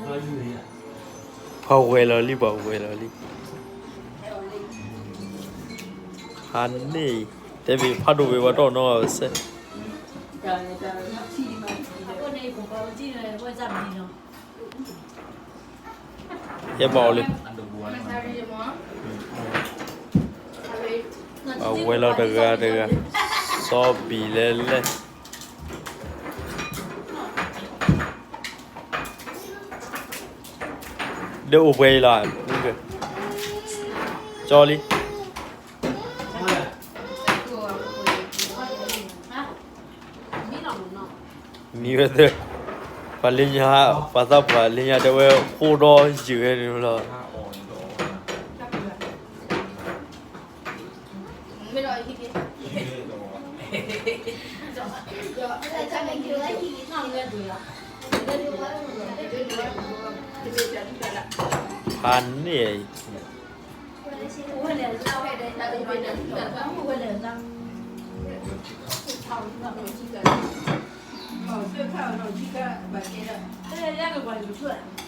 ပှၤဝဲလီၤလံ ပှၤဝဲလီၤလံ. ဖးန့ၢ်အံၤ တဲဘၣ်ဖးဒိၣ်ဝဲပှၤတီၢ်နီၢ်စဲး ယဲၢ်ဘၣ်အီၤလံ. အဝဲလီၤတဂၤတဂၤ စီဘံၣ်လဲၣ်လဲၣ်. ဒီးအိၣ်ပှဲၤအံၤလီၤ ကၠီလံ. မံဝဲသ့ၣ် ပှၤလၢညါ ပှၤသးပှၢ်လၢညါတဲဝဲ ဃိဒီးယုာ်ဝဲန့ၣ်လီၤ. ဖးန့ၢ်အံၤ ယကပၤ